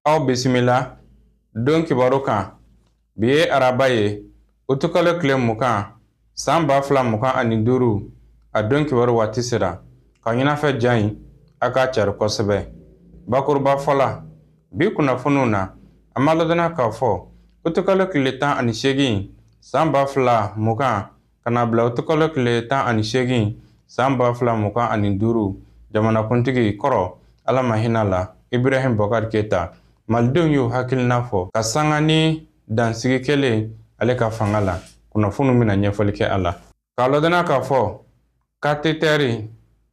Aw bisimila don kibaru kan. Bi ye araba ye, utukalo tile 20, san 2025. A don kibaru waati sera ka ɲɛnafɛ ja in a k'a cari kosɛbɛ. Bakuruba fɔla bi kunnafoniw na, an b'a ladɔnniya k'a fɔ utukalo tile 18, san 2020, ka na bila utukalo tile 18, san 2025, jamanakuntigi kɔrɔ, Ala ma hinɛ la, Ibrahim Boubacar Keita, malidenw y'u hakilina fɔ ka sanga ni dansigi kɛlen ale ka fanga la. Kunnafoniw bɛna ɲɛfɔli kɛ a la. K'a ladɔnniya k'a fɔ katetɛri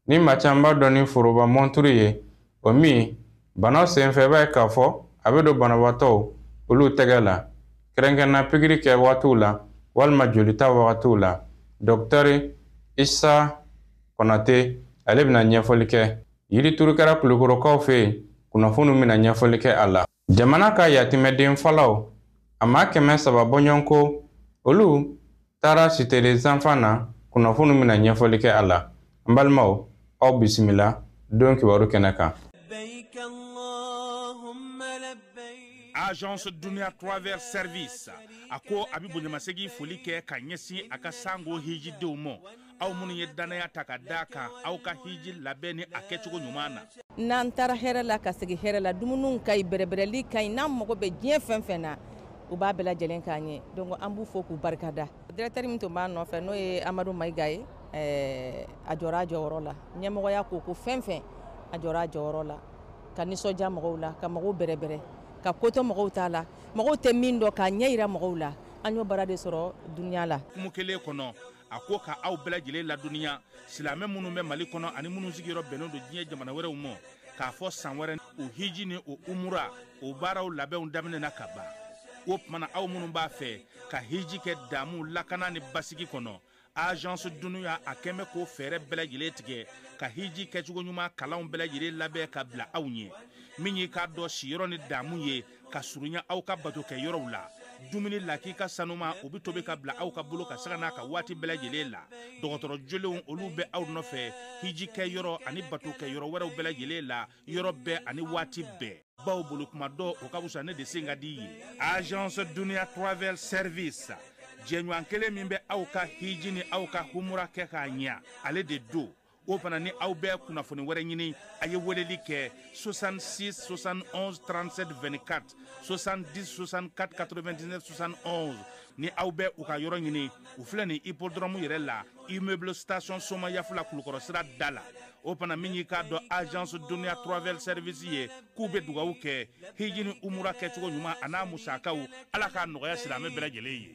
ni maa caman b'a dɔn ni foroba mɔnturu ye, o min banaw senfɛ, i b'a ye k'a fɔ a bɛ don banabaatɔw olu tɛgɛ la, kɛrɛnkɛrɛnnenya pikiri kɛ waatiw la walima jolita wagatiw la. Dɔkitɛri Isa Konate, ale bɛna ɲɛfɔli kɛ. Yirituru kɛra Kulukɔrɔkaw fɛ yen, kunnafoniw bɛna ɲɛfɔli kɛ a la. Jamana ka yatimɛden fɔlɔw, a maa 300 bɔɲɔgɔnko, olu taara cité des enfants na, kunnafoniw bɛna ɲɛfɔli kɛ a la. N balimaw, aw bisimila don kibaru kɛnɛ kan. Agence Dunia Travel Service a ko a bɛ bonyamasegin foli kɛ ka ɲɛsin a ka sango hijidenw ma, aw minnu ye dannaya ta ka d'a kan aw ka hiji labɛn ni a kɛcogo ɲuman na. N'an taara hɛrɛ la ka segin hɛrɛ la, dumuniw ka ɲi, bɛrɛbɛrɛli ka ɲi, n'an mago bɛ diɲɛ fɛn fɛn na, u b'a bɛɛ lajɛlen k'an ye. Donc an b'u fo k'u barikada. Directeur min tun b'a nɔfɛ, n'o ye Amadu Mayiga ye, a jɔra a jɔyɔrɔ la. Ɲɛmɔgɔya ko fɛn fɛn, a jɔra a jɔyɔrɔ la, ka nisɔndiya mɔgɔw la, ka mɔgɔw bɛrɛbɛrɛ, ka kotɔ mɔgɔw t'a la, mɔgɔw tɛ min dɔn, k'a ɲɛ yira mɔgɔw la. An y'o baara de sɔrɔ dunuya la. Kumu kelen kɔnɔ, a ko ka aw bɛɛ lajɛlen ladɔnniya, silamɛ minnu bɛ Mali kɔnɔ ani minnu sigiyɔrɔ bɛnnen don diɲɛ jamana wɛrɛw ma, k'a fɔ san wɛrɛ o hiji ni o umura o baaraw labɛnw daminɛna ka ban. O tuma na, aw minnu b'a fɛ ka hiji kɛ damu, lakana ni basigi kɔnɔ, Agence Dunuya a kɛn bɛ k'o fɛɛrɛ bɛɛ lajɛlen tigɛ ka hiji kɛcogo ɲuman kalanw bɛɛ lajɛlen labɛn ka bila aw ɲɛ. Min y'i k'a dɔn siyɔrɔ ni damu ye ka surunya aw ka bato kɛ yɔrɔw la, dumuni lakika sanuma, o bɛ tobi ka bila aw ka bolo ka sanga n'a ka waati bɛɛ lajɛlen la. Dɔgɔtɔrɔ jolenw, olu bɛ aw nɔfɛ hiji kɛ yɔrɔ ani bato kɛ yɔrɔ wɛrɛw bɛɛ lajɛlen la, yɔrɔ bɛɛ ani waati bɛɛ, baw bolo kuma dɔ o ka fisa ne de sen ka di ye. Agence Dunuya Travel Service, jɛɲɔgɔn kelen min bɛ aw ka hiji ni aw ka humura kɛ k'a ɲɛ, ale de don. O fana ni aw bɛ kunnafoni wɛrɛ ɲini, a ye weleli kɛ 66 71 37 24, 70 64 99 71. Ni aw bɛ u ka yɔrɔ ɲini, u filɛ nin hippodrome yɛrɛ la, immeuble station Somayafula, Kulukɔrɔ sira da la. O fana min y'i k'a dɔn Agence Dunuya Travel Service ye, k'u bɛ dugawu kɛ hiji ni umura kɛcogo ɲuman a n'a musakaw, Ala k'a nɔgɔya silamɛ bɛɛ lajɛlen ye.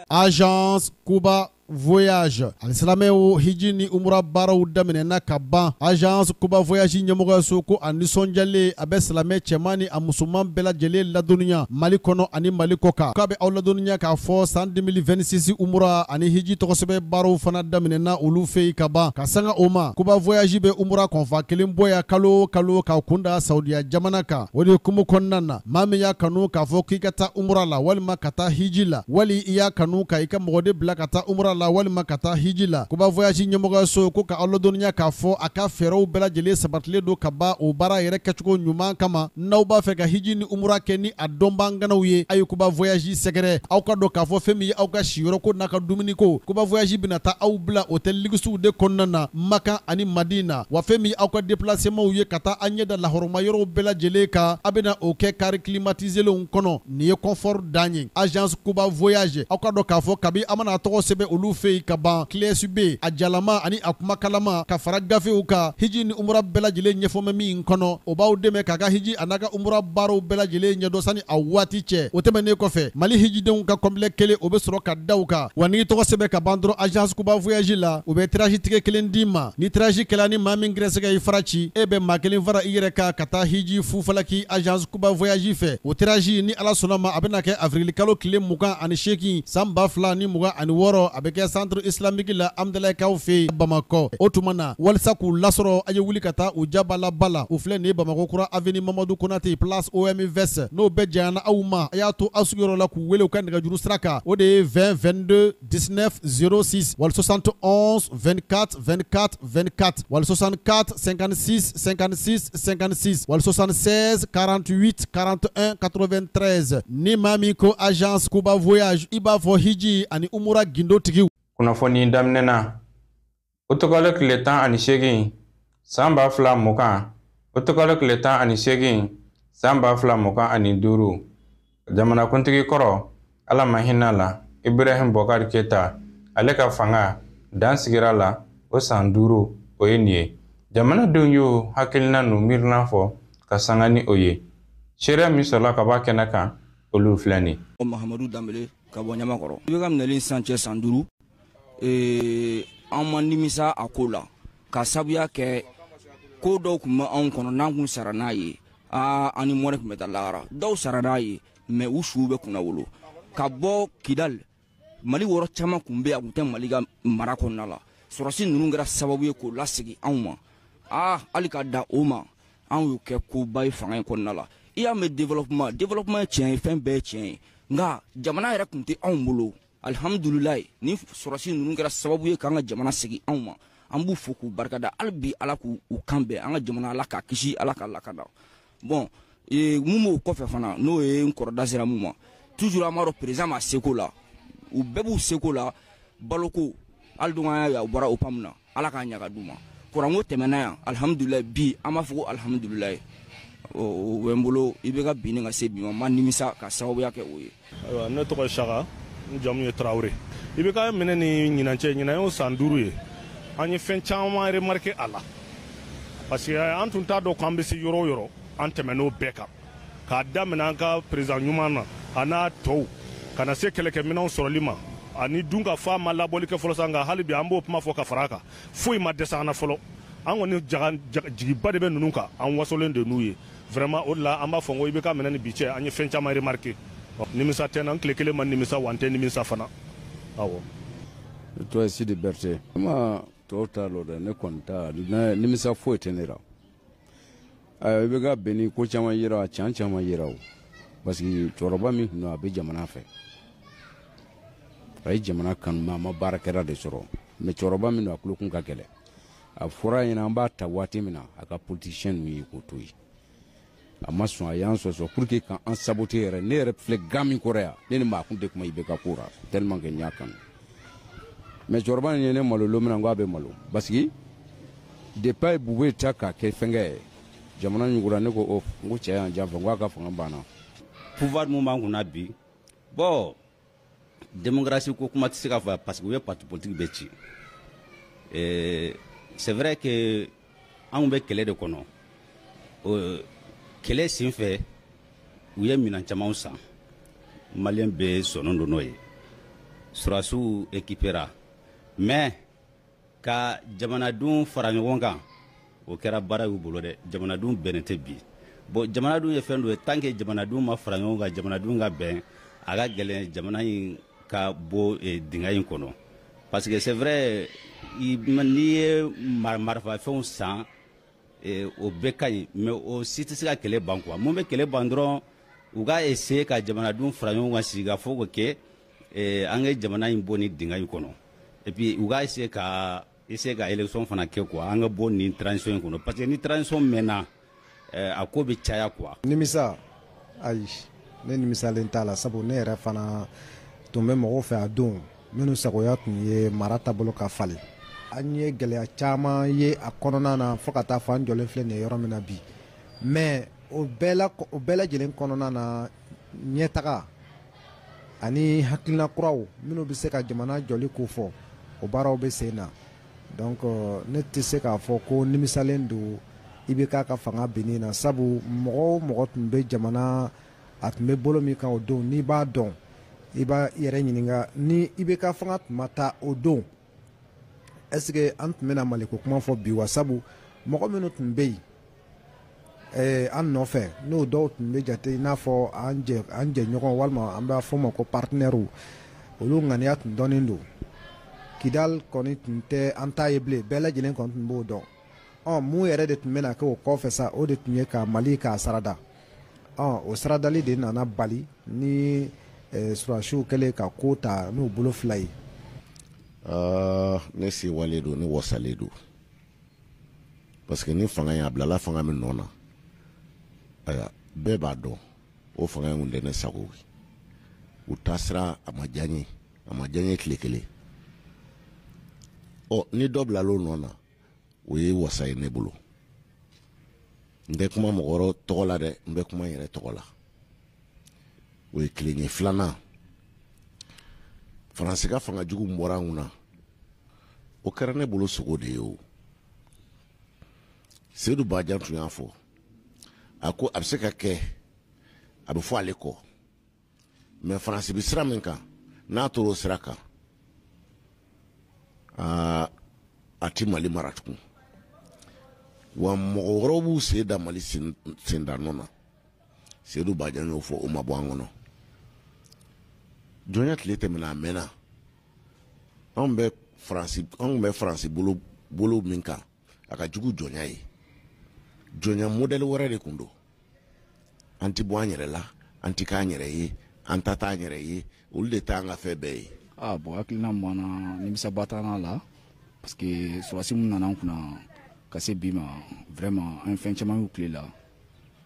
Agence Kuba Voyage, alisilamɛw, hiji ni umura baaraw daminɛna ka ban. Agence Kuba Voyage ɲɛmɔgɔyaso ko a nisɔndiyalen, a bɛ silamɛ cɛman ni a musoman bɛɛ lajɛlen ladɔnniya Mali kɔnɔ ani Mali kɔ kan, k'a bɛ aw ladɔnniya k'a fɔ san 2026 umura ani hiji tɔgɔsɛbɛn baaraw fana daminɛna olu fɛ yen ka ban. Ka sanga o ma, Kuba Voyage bɛ umura kɔnfa kelen bɔ yan kalo o kalo ka kunda Saudiya jamana kan. O de hukumu kɔnɔna na, maa min y'a kanu k'a fɔ k'i ka taa umura la walima ka taa hiji la, wali i y'a kanu ka i ka mɔgɔ de bila ka taa umura la walima ka taa hiji la, Kuba Voyage ɲɛmɔgɔyaso ko ka aw ladɔnniya k'a fɔ a ka fɛɛrɛw bɛɛ lajɛlen sabatilen don ka ban o baara yɛrɛ kɛcogo ɲuman kama. N'aw b'a fɛ ka hiji ni umura kɛ ni a dɔnbanganaw ye, a ye Kuba Voyage sɛgɛrɛ. Aw ka dɔn k'a fɔ fɛn min ye aw ka siyɔrɔ ko n'a ka dumuni ko, Kuba Voyage bɛna taa aw bila hôtel luxew de kɔnɔna na Makan ani Madina. Wa fɛn min ye aw ka déplacementw ye ka taa an ɲɛ da lahɔrɔma yɔrɔw bɛɛ lajɛlen kan, a bɛna o kɛ car climatisélenw kɔnɔ. Nin ye confort dan ye. Agence Kuba Voyage, aw ka dɔn k'a fɔ kabi a mana tɔgɔ sɛbɛn olu fɛ yen ka ban, clé USB a jalama ani a kumakalama ka fara gafew kan, hiji ni umura bɛɛ lajɛlen ɲɛfɔmɛ min kɔnɔ, o b'aw dɛmɛ k'a ka hiji a n'a ka umura baaraw bɛɛ lajɛlen ɲɛdɔn sani a waati cɛ. O tɛmɛnen kɔfɛ, Mali hijidenw ka complet kelen, o bɛ sɔrɔ ka da u kan. Wa n'i tɔgɔ sɛbɛn ka ban dɔrɔn Agence Kuba Voyage la, u bɛ tirage tigɛ kelen d'i ma. Ni tirage kɛla, ni maa min gɛrɛsɛgɛ y'i fara ci, e bɛ maa kelen fara i yɛrɛ kan ka taa hiji fufalaki Agence Kuba Voyage fɛ. O tirage, ni Ala sɔnna ma, a bɛna kɛ avril kalo tile 28, san 2026. A bɛ kɛ centre islamique la, Amdalayikaw fɛ yen Bamakɔ. O tuma na, walisa k'u lasɔrɔ, a ye wuli ka taa u jabalaba la. U filɛ nin ye Bamakɔ kura, avenue Mamadu Konate, place OMVS. N'o bɛɛ janyana aw ma, a y'a to aw sigiyɔrɔ la k'u wele u ka nɛgɛjuru sira kan, o de ye 20 22 19 06 wali 71 24 24. 24 wali 64 56 56 56 wali 76 48 41 93. Ni maa min ko Agence Kuba Voyage, i b'a fɔ hiji ani umura gindo tigiw. Kunnafoni daminɛ na, utukalo tile 18 san 2020, utukalo tile 18 san 2025, jamanakuntigi kɔrɔ, Ala ma hinɛ la, Ibrahim Boubacar Keita, ale ka fanga dan sigira la o san 5, o ye nin ye. Jamanadenw y'o hakilina n'u miirina fɔ ka sanga ni o ye. Seereya min sɔrɔla ka bɔ a kɛnɛ kan, olu filɛ nin ye. Mahamadu Danbele ka bɔ Ɲamakɔrɔ. I bɛ ka minɛli sisan cɛ san 5, an ma nimisa a ko la, ka sabuya kɛ ko dɔw tun bɛ anw kɔnɔ n'an kun sara n'a ye, aa an ni mɔnɛ tun bɛ taa lahara. Dɔw sara n'a ye, mɛ u suw bɛ kunna wolo. Ka bɔ Kidali, Mali wɔrɔ caman tun bɛ yen, a tun tɛ Mali ka mara kɔnɔna la. Sɔrɔsi ninnu kɛra sababu ye k'o lasegin anw ma. Aa hali ka da o ma, anw y'o kɛ koba ye fanga in kɔnɔna la. I y'a mɛn développement, développement ye tiɲɛ ye, fɛn bɛɛ ye tiɲɛ ye, nka jamana yɛrɛ tun tɛ anw bolo. Alihamudulilayi, ni sɔrɔsi ninnu kɛra sababu ye k'an ka jamana segin anw ma, an b'u fo k'u barikada. Hali bi Ala k'u kan bɛn, an ka jamana Ala k'a kisi, Ala k'a lakana. Bon, mun b'o kɔfɛ fana, n'o ye n kɔrɔ da sera mun ma, toujours an b'a dɔn président ma seko la, u bɛɛ b'u seko la. Baloko hali don an y'a ye u bɔra OPAM na, Ala k'a ɲa ka d'u ma. Kuranko tɛmɛna yan, alihamudulilayi, bi an b'a fɔ ko alihamudulilayi. O bɛ n bolo, i bɛ ka binni ka se bi ma, n ma nimisa ka sababuya kɛ o ye. Ayiwa, ne tɔgɔ ye Saka, n jamu ye Tarawele. I bɛ ka minɛ ni ɲinan cɛ, ɲinan y'o san 5 ye. An ye fɛn caman remarqué a la, parce que an tun t'a dɔn k'an bɛ se yɔrɔ o yɔrɔ, an tɛmɛn'o bɛɛ kan. K'a daminɛ an ka président ɲuman na, a n'a tɔw, ka na se kɛlɛkɛminɛnw sɔrɔli ma, ani dun ka fa ma labɔli kɛ fɔlɔ sa, nka hali bi an b'o kuma fɔ ka fara a kan. Foyi ma dɛsɛ an na fɔlɔ. An kɔni jigiba de bɛ ninnu kan, an wasolen de n'u ye vraiment. O de la an b'a fɔ n ko i bɛ ka minɛ ni bi cɛ, an ye fɛn caman remarqué. Nimisa tɛ n na, n tile kelen ma nimisa, wa n tɛ nimisa fana. Awɔ. Ne tɔgɔ ye Sidi Berete. Ma tɔw t'a lɔ dɛ, ne kɔni ta nimisa foyi tɛ ne la. I bɛ ka bɛn ni ko caman yira, can caman yira o. Parce que cɛkɔrɔba min tun don, a bɛ jamana fɛ. A ye jamana kanu, mais a ma baarakɛla de sɔrɔ. Mais cɛkɔrɔba min don, a tulokun ka gɛlɛn. A fɔra a ɲɛna an b'a ta waati min na, a ka politicien ninnu ye k'o to yen. A ma sɔn, a y'an sɔsɔ pour que k'an saboter yɛrɛ. Ne yɛrɛ filɛ gan min kɔrɔ yan, ne ni maa kun tɛ kuma IBK ko la, tellement que n y'a kanu. Mais cɛkɔrɔba nin ye ne malo don min na, n ko a bɛ malo. Parce que depuis a ye Bube ta k'a kɛ fɛnkɛ ye, jamana ɲugura, ne ko o, n ko cɛ y'an janfa, n ko a ka fanga banna. Pouvoir mun b'an kunna bi, bon, démocratie ko kuma tɛ se ka fɔ parce que u ye parti politique bɛɛ ci. C'est vrai que anw bɛ kɛlɛ de kɔnɔ. Kɛlɛ senfɛ, u ye minɛn camanw san, maliyɛn bɛɛ sɔnnen don n'o ye, sɔrɔdasiw équipera, mais ka jamanadenw fara ɲɔgɔn kan, o kɛra baara y'u bolo dɛ. Jamanadenw bɛnnen tɛ bi. Bon, jamanadenw ye fɛn dɔ ye, tant que jamanadenw ma fara ɲɔgɔn kan, jamanadenw ka bɛn, a ka gɛlɛn jamana in ka bɔ dingɛ in kɔnɔ. Parce que c'est vrai, n'i ye marifafɛnw san, o bɛɛ ka ɲi, mais o si tɛ se ka kɛlɛ ban quoi. Mun bɛ kɛlɛ ban dɔrɔn, u ka essayer ka jamanadenw fara ɲɔgɔn kan, sigi ka fɔ k'o kɛ, an ka jamana in bɔ nin dingɛ in kɔnɔ. Et puis u ka essayer ka élection fana kɛ quoi, an ka bɔ nin transition in kɔnɔ, parce que ni transition mɛnna, a ko bɛ caya quoi. Nimisa, ayi, ne nimisalen t'a la, sabu ne yɛrɛ fana tun bɛ mɔgɔw fɛ a don minnu sagoya tun ye mara taabolo ka falen. An ye gɛlɛya caman ye a kɔnɔna na fo ka taa fɔ an jɔlen filɛ nin ye yɔrɔ min na bi. Mais o bɛɛ la, o bɛɛ lajɛlen kɔnɔna na, ɲɛtaga ani hakilina kuraw minnu bɛ se ka jamana jɔli ko fɔ, o baaraw bɛ sen na. Donc ne tɛ se k'a fɔ ko nimisalen don IBK ka fanga binni na, sabu mɔgɔ o mɔgɔ tun bɛ jamana, a tun bɛ bolo min kan o don, n'i b'a dɔn, i b'a yɛrɛ ɲininka ni IBK fanga tun ma taa o don, est ce que an tun bɛna Maliko kuma fɔ bi wa? Sabu mɔgɔ minnu tun bɛ yen an nɔfɛ, n'o dɔw tun bɛ jate i n'a fɔ an jɛɲɔgɔn walima an b'a fɔ o ma ko partenaires, olu ŋaniya tun dɔnnen don. Kidal kɔni tun tɛ an ta ye bilen, bɛɛ lajɛlen kɔni tun b'o dɔn. Ɔ mun yɛrɛ de tun bɛna kɛ o kɔfɛ sa? O de tun ye ka Mali k'a sarada. Ɔ o saradali de nana bali ni sɔrɔdasiw kɛlen ka ko ta n'u bolo fila ye. Ne sewalen don, ne wasalen don. Parce que ni fanga in a bilala fanga min nɔ na, ayiwa, bɛɛ b'a dɔn o fanga in kun tɛ ne sago ye. U taasira a ma diya n ye, a ma diya n ye tile kelen. Ɔ, ni dɔ bilala o nɔ na, o ye wasa ye ne bolo. N tɛ kuma mɔgɔ wɛrɛ tɔgɔ la dɛ, n bɛ kuma n yɛrɛ tɔgɔ la. O ye kelen ye. Filanan, Faransi ka fanga jugu min bɔra an kunna, o kɛra ne bolo sogo de ye. O Seyidu Bajan tun y'a fɔ, a ko a bɛ se ka kɛ a bɛ fɔ ale kɔ, mais Faransi bɛ sira min kan, n'a tora o sira kan, aa, a ti Mali mara tugun. Wa mɔgɔ wɛrɛw b'u sen da Mali senda nɔ na. Seyidu Bajan y'o fɔ, o ma bɔ an kɔnɔ. Jɔnya tile tɛmɛna, a mɛnna. Anw bɛ Faransi, anw bɛ Faransi bolo bolo min kan, a ka jugu jɔnya ye. Jɔnya modèle wɛrɛ de kun don. An ti bɔ an yɛrɛ la, an ti k'an yɛrɛ ye, an ta t'an yɛrɛ ye, olu de t'an ka fɛn bɛɛ ye. Ah bon, hakilina min b'an na, nimisaba t'an la, parce que sɔrɔdasi min nana an kunna ka se bi ma, vraiment an ye fɛn caman y'u tile la.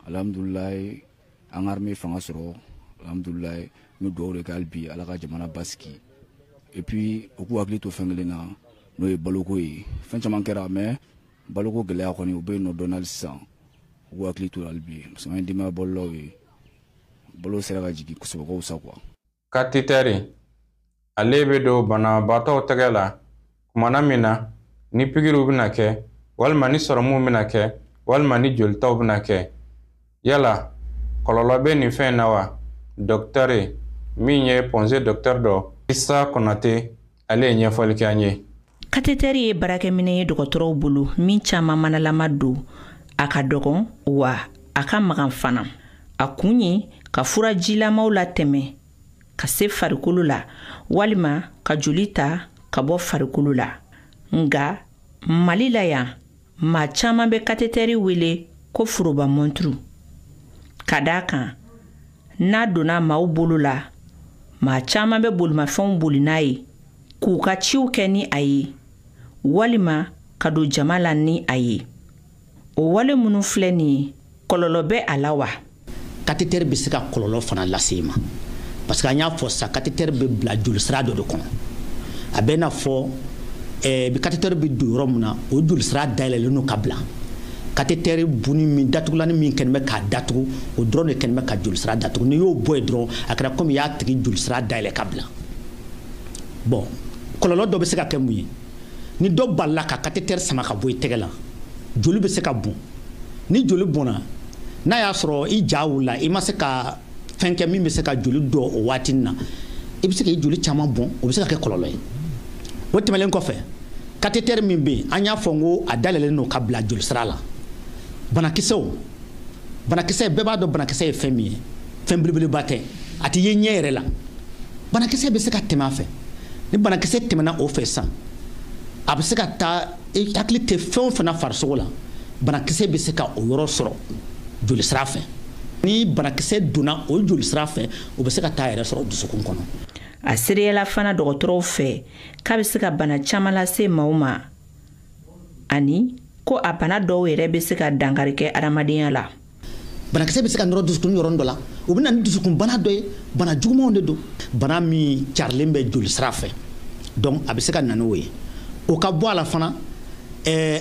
Alhamdulilayi, an ka armée fanga sɔrɔ, alhamdulilayi. N bɛ dugawu de kɛ hali bi, Ala ka jamana basigi. Et puis u k'u hakili to fɛn kelen na, n'o ye baloko ye. Fɛn caman kɛra, mais baloko gɛlɛya kɔni, o bɛ yen nɔ dɔɔni hali sisan. U k'u hakili to hali bi, parce que an ye denbaya balolaw ye, balo sera ka jigin kosɛbɛ, o ka fisa quoi. Cathéter, ale bɛ don banabaatɔw tɛgɛ la kumana min na ni pikiriw bɛna kɛ, walima ni sɔrɔmuw bɛna kɛ, walima ni jolitaw bɛna kɛ. Yala kɔlɔlɔ bɛ nin fɛn in na wa? Dɔkitɛri min ye Point G dɔkitɛri dɔ, Isa Konate, ale ye ɲɛfɔli kɛ an ye. Cathéter ye baarakɛminɛ ye dɔgɔtɔrɔw bolo min caman manalama don. A ka dɔgɔn wa a ka magan fana. A kun ye ka fura jilamaw latɛmɛ ka se farikolo la, walima ka joli ta ka bɔ farikolo la. Nka Mali la yan, maa caman bɛ cathéter wele ko foroba mɔnturu, ka d'a kan n'a donna maaw bolo la, maa caman bɛ bolimafɛnw boli n'a ye, k'u ka ciw kɛ ni a ye, walima ka don jama la ni a ye. O wale minnu filɛ nin ye, kɔlɔlɔ bɛ a la wa? Cathéter bɛ se ka kɔlɔlɔ fana lase i ma, parce que an y'a fɔ sisan, cathéter bɛ bila jolisira dɔ de kɔnɔ. A bɛ n'a fɔ cathéter bɛ don yɔrɔ min na, o jolisira dayɛlɛlen don ka bila. Cathéter bunni min, datugulani min kɛlen bɛ k'a datugu, o dɔrɔn de kɛlen bɛ ka jolisira datugu. N'i y'o bɔ yen dɔrɔn, a kɛra komi i y'a tigi jolisira dayɛlɛ ka bila. Bon, kɔlɔlɔ dɔ bɛ se ka kɛ mun ye? Ni dɔ balila ka cathéter sama ka bɔ i tɛgɛ la, joli bɛ se ka bɔn. Ni joli bɔnna, n'a y'a sɔrɔ i ja wulila, i ma se ka fɛn kɛ min bɛ se ka joli dɔ o waati na, i bɛ se k'i joli caman bɔn, o bɛ se ka kɛ kɔlɔlɔ ye. O tɛmɛnen kɔfɛ, cathéter min bɛ yen, an y'a fɔ n ko a dayɛlɛlen don ka bila jolisira la. Banakisɛw, banakisɛ, bɛɛ b'a dɔn banakisɛ ye fɛn min ye, fɛn belebeleba tɛ, a tɛ ye ɲɛ yɛrɛ la. Banakisɛ bɛ se ka tɛmɛ a fɛ. Ni banakisɛ tɛmɛna o fɛ sisan, a bɛ se ka taa, i hakili tɛ fɛn o fɛn na farisogo la, banakisɛ bɛ se ka o yɔrɔ sɔrɔ jolisira fɛ. Ni banakisɛ donna o jolisira fɛ, o bɛ se ka taa yɛrɛ sɔrɔ dusukun kɔnɔ. A seereyala fana dɔgɔtɔrɔw fɛ k'a bɛ se ka bana caman lase maaw ma, ani ko a bana dɔw yɛrɛ bɛ se ka dankari kɛ adamadenya la. Banakisɛ bɛ se ka nɔrɔ dusukun yɔrɔ dɔ la, o bɛ na ni dusukunbana dɔ ye, bana jugumanw de don, bana min carilen bɛ jolisira fɛ. Donc a bɛ se ka na n'o ye. O ka bɔ a la fana,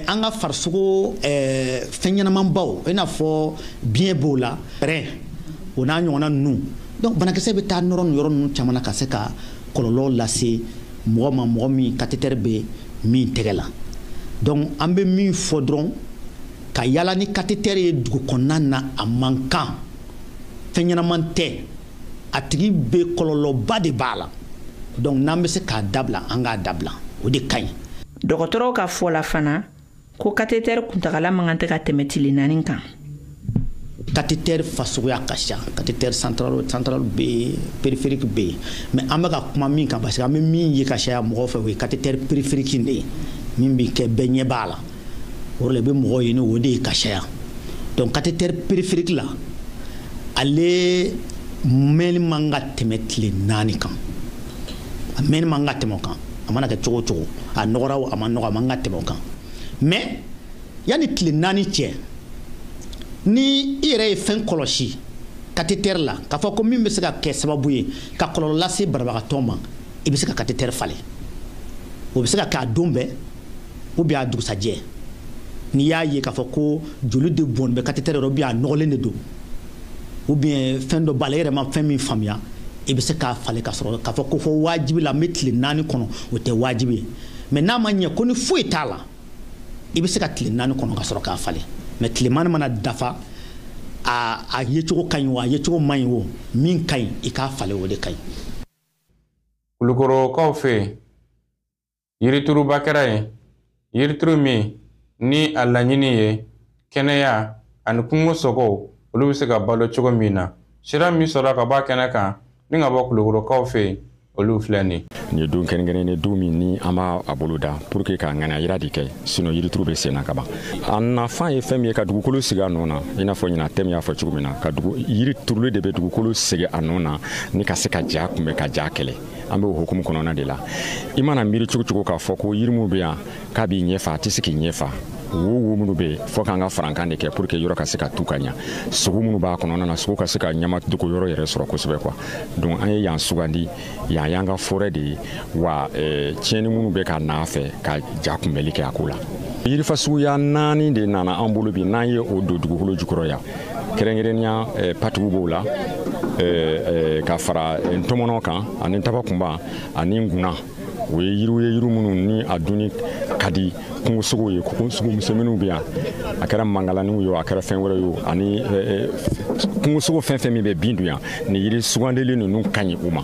an ka farisogo fɛn ɲɛnamabaw, i n'a fɔ biɲɛ b'o la, rein o n'a ɲɔgɔnna ninnu. Donc banakisɛ bɛ taa nɔrɔ nin yɔrɔ ninnu caman na ka se ka kɔlɔlɔ lase mɔgɔ ma, mɔgɔ min cathéter bɛ min tɛgɛ la. Donc an bɛ min fɔ dɔrɔn, ka yala ni cathéter ye dugu kɔnɔna na, a man kan, fɛn ɲɛnaman tɛ, a tigi bɛ kɔlɔlɔba de b'a la. Donc n'an bɛ se k'a dabila, an k'a dabila, o de ka ɲi. Dɔgɔtɔrɔw ka fɔ la fana ko cathéter kuntagala man kan tɛ ka tɛmɛ tile 4 kan. Cathéter fasuguya ka ca, cathéter central bɛ yen, périphérique bɛ yen, mais an bɛ ka kuma min kan, parce que an bɛ min ye ka caya mɔgɔw fɛ, o ye cathéter périphérique de ye, min bɛ kɛ bɛɛ ɲɛ b'a la, o de la i bɛ mɔgɔw ɲini, o de ye ka caya. Donc cathéter périphérique la, ale mɛnni man ka tɛmɛ tile 4 kan, a mɛnni man ka tɛmɛ o kan. A mana kɛ cogo o cogo, a nɔgɔra o, a ma nɔgɔ, a man ka tɛmɛ o kan. Mais Yanni tile 4 cɛ, ni i yɛrɛ ye fɛn kɔlɔsi cathéter la k'a fɔ ko min bɛ se ka kɛ sababu ye ka kɔlɔlɔ lase banabagatɔ ma, i bɛ se ka cathéter falen. O bɛ se ka kɛ a don bɛɛ ou bien a dugusajɛ. N'i y'a ye k'a fɔ ko joli de bɔn bɛ cathéter yɔrɔ ou bien a nɔgɔlen de don ou bien fɛn dɔ b'a la, e yɛrɛ ma fɛn min faamuya, i bɛ se k'a falen ka sɔrɔ k'a fɔ ko fɔ wajibi la n bɛ tile 4 kɔnɔ, o tɛ wajibi ye. Mais n'a ma ɲɛ ko ni foyi t'a la, i bɛ se ka tile 4 kɔnɔ ka sɔrɔ k'a falen. Mais tile 4 mana dafa, a yecogo ka ɲi o, a yecogo man ɲi o, min ka ɲi i k'a falen, o de ka ɲi. Kulukorokaw fɛ yen, yirituruba kɛra yen, yirituru min ni a laɲini ye kɛnɛya ani kungo sogow olu bɛ se ka balo cogo min na. Sira min sɔrɔla ka bɔ a kɛnɛ kan ni ka bɔ Kulukorokaw fɛ yen, olu filɛ nin ye. Nin ye don kɛrɛnkɛrɛnnen ye, don min ni an b'a a bolo da pour que ka ŋaniya yira de kɛ, sinon yirituru bɛ sen na ka ban. A nafa ye fɛn min ye, ka dugukolo sigi a nɔ na, i n'a fɔ ɲinan thème y'a fɔ cogo min na, ka dugu yiri turuli de bɛ dugukolo sigi a nɔ na ni ka se ka ja kunbɛn, ka ja kɛlɛ. An bɛ o hukumu kɔnɔna de la. I mana miiri cogo cogo k'a fɔ ko yiri min bɛ yan k'a b'i ɲɛfa, a tɛ se k'i ɲɛfa. Wo minnu bɛ yen, fo k'an ka farankan de kɛ pour que yɔrɔ ka se ka tu ka ɲa. Sogo minnu b'a kɔnɔna na, sogo ka se ka ɲama dogo yɔrɔ yɛrɛ sɔrɔ kosɛbɛ quoi. Donc an ye yan sugandi, yan y'an ka forêt de ye, wa tiɲɛni minnu bɛ ka n'a fɛ ka ja kunbɛli kɛ a ko la. Yirifa suguya 4 de nana an bolo bi, n'an ye o don dugukolo jukɔrɔ yan. Kɛrɛnkɛrɛnnenya patigiw b'o la, ka fara ntɔmɔnɔ kan ani tabakunba ani ngunna. O ye yiriw ye, yiri minnu ni a dunni ka di kungosogow ye, kungosogo misɛnninw bɛ yan, a kɛra mangalaniw ye o, a kɛra fɛn wɛrɛ ye o, ani kungosogo fɛn fɛn min bɛ bin dun yan, nin yiri sugandili ninnu ka ɲi u ma.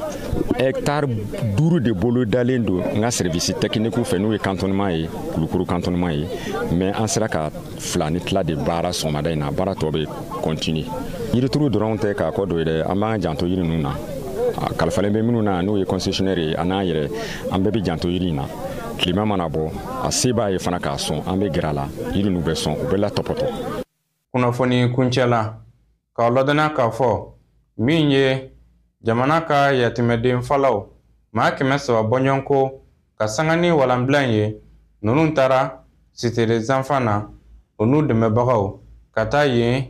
Hectare 5 de bolo dalen don n ka service technique fɛ, n'o ye cantonnement ye, Kulukoro cantonnement ye, mais an sera ka 2 ni tila de baara sɔgɔmada in na, baara tɔ bɛ continuer. Yirituru dɔrɔn tɛ k'a kɔ don ye dɛ, an b'an janto yiri ninnu na. Kalifalen bɛ minnu na, n'o ye concessionnaire ye, an n'an yɛrɛ, an bɛɛ bɛ janto yiri in na. Tilema mana bɔ, a se b'a ye fana k'a sɔn, an bɛ gɛrɛ a la, yiri ninnu bɛ sɔn, u bɛ latɔpɔtɔ. Kunnafoni kuncɛ la, k'aw ladɔnniya k'a fɔ min ye jamana ka yatimɛden falaw maa 300 bɔɲɔgɔnko ka sanga ni walanbila ye, ninnu taara Cité des enfants na, o n'u dɛmɛbagaw ka taa yen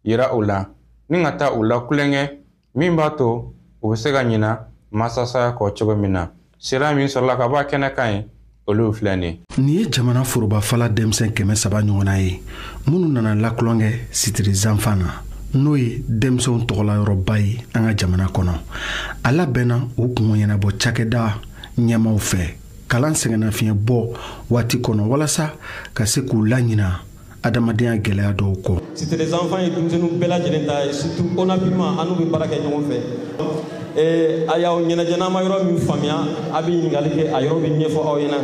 yira u la, ni ka taa u la kulonkɛ min b'a to u bɛ se ka ɲina masasaya kɔ cogo min na. Sira min sɔrɔla ka bɔ a kɛnɛ kan ye, olu filɛ nin ye. Nin ye jamana forobafala denmisɛn 300 ɲɔgɔnna ye minnu nana lakulonkɛ Cité des enfants na, n'o ye denmisɛnw tɔgɔlayɔrɔba ye an ka jamana kɔnɔ. A labɛnna u kungo ɲɛnabɔ cakɛda ɲɛmaaw fɛ kalan sɛgɛnnafiɲɛ bɔ waati kɔnɔ, walasa ka se k'u laɲina adamadenya gɛlɛya dɔw kɔ. Cité des enfants ye denmisɛnninw bɛɛ lajɛlen ta ye, surtout ONAPIMA, an n'u bɛ baara kɛ ɲɔgɔn fɛ. A y'aw ɲɛnajɛ, n'a ma yɔrɔ min faamuya, a bɛ ɲininkali kɛ, a yɔrɔ bɛ ɲɛfɔ aw ɲɛna.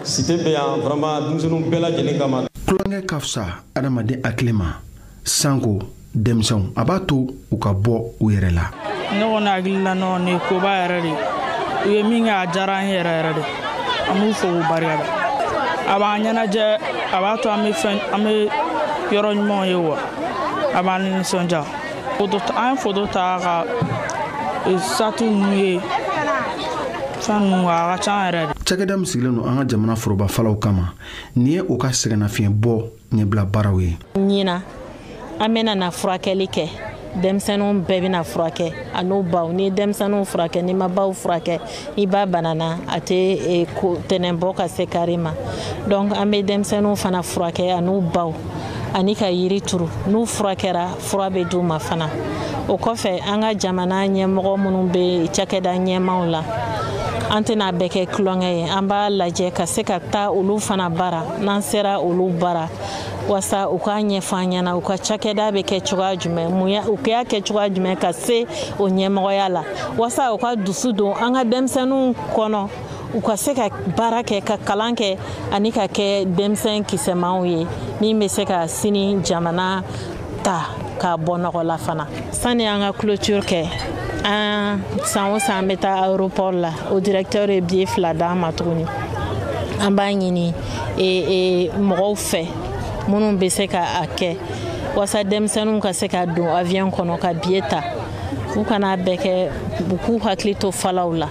Cité bɛ yan vraiment denmisɛnninw bɛɛ lajɛlen kama. Tulonkɛ ka fisa adamaden hakili ma, sanko denmisɛnw, a b'a to u ka bɔ u yɛrɛ la. Ne kɔni hakili la nɔ, nin ye koba yɛrɛ de ye. U ye min kɛ, a diyara an ye yɛrɛ yɛrɛ de. An b'u fo k'u barika da. A b'an ɲɛnajɛ, a b'a to an bɛ fɛn, an bɛ yɔrɔ ɲumanw ye wa, a b'an nisɔndiya. An ye foto ta ka satu ninnu ye, fɛn ninnu a ka ca yɛrɛ de. Cakɛda min sigilen don an ka jamana forobafalaw kama, nin ye u ka sɛgɛnnafiɲɛ bɔ ɲɛbila baaraw ye. Ɲinan an bɛna na furakɛli kɛ, denmisɛnninw bɛɛ bɛna furakɛ a n'u baw. Ni denmisɛnninw furakɛ, n'i ma baw furakɛ, i ba banana, a tɛ tɛnɛn bɔ ka se kari ma. Donc an bɛ denmisɛnninw fana furakɛ a n'u baw, ani ka yiri turu. N'u furakɛra, fura bɛ d'u ma fana. O kɔfɛ, an ka jamana ɲɛmɔgɔ minnu bɛ cakɛda ɲɛmaw la, an tɛna bɛɛ kɛ tulonkɛ ye, an b'a lajɛ ka se ka taa olu fana bara, n'an sera olu bara, walasa u k'a ɲɛfɔ an ɲɛna u ka cakɛda bɛ kɛ cogoya jumɛn, mun ya u k'a kɛ cogoya jumɛn ka se o ɲɛmɔgɔya la, walasa u ka dusu don an ka denmisɛnninw kɔnɔ, u ka se ka baara kɛ, ka kalan kɛ, ani ka kɛ denmisɛn kisɛmanw ye min bɛ se ka sini jamana ta k'a bɔ nɔgɔ la fana. Sani an ka clôture kɛ, an san o san an bɛ taa aéroport la, o directeur ye billet 2 d'an ma tuguni. An b'a ɲini mɔgɔw fɛ minnu bɛ se ka a kɛ, walasa denmisɛnninw ka se ka don avion kɔnɔ ka billet ta, u kana bɛɛ kɛ, u k'u hakili to falaw la.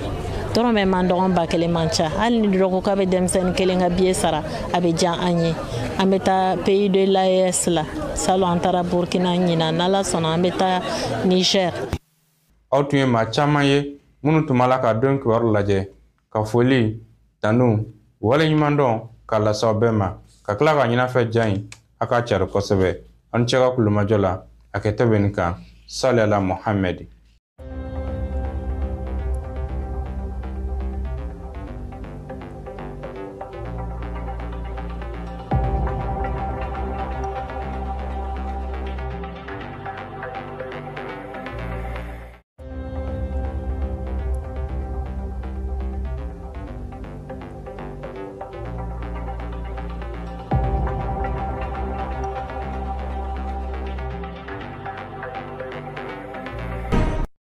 Dɔrɔmɛ man dɔgɔn, 1000 man ca. Hali ni dɔ ko k'a bɛ denmisɛnnin kelen ka billet sara, a bɛ diya an ye. An bɛ taa pays de l'AES la. Salon an taara Burkina, ɲinan n'Ala sɔnna an bɛ taa Niger. Aw tun ye maa caman ye minnu tun b'a la ka don kibaru lajɛ, ka foli, tanu, waleɲumandɔn k'a lase aw bɛɛ ma, ka tila ka ɲinafɛ ja in a k'a cari kosɛbɛ. An cɛ ka kulomajɔ la, a kɛtɔ bɛ nin kan. Salala Mohamɛdi.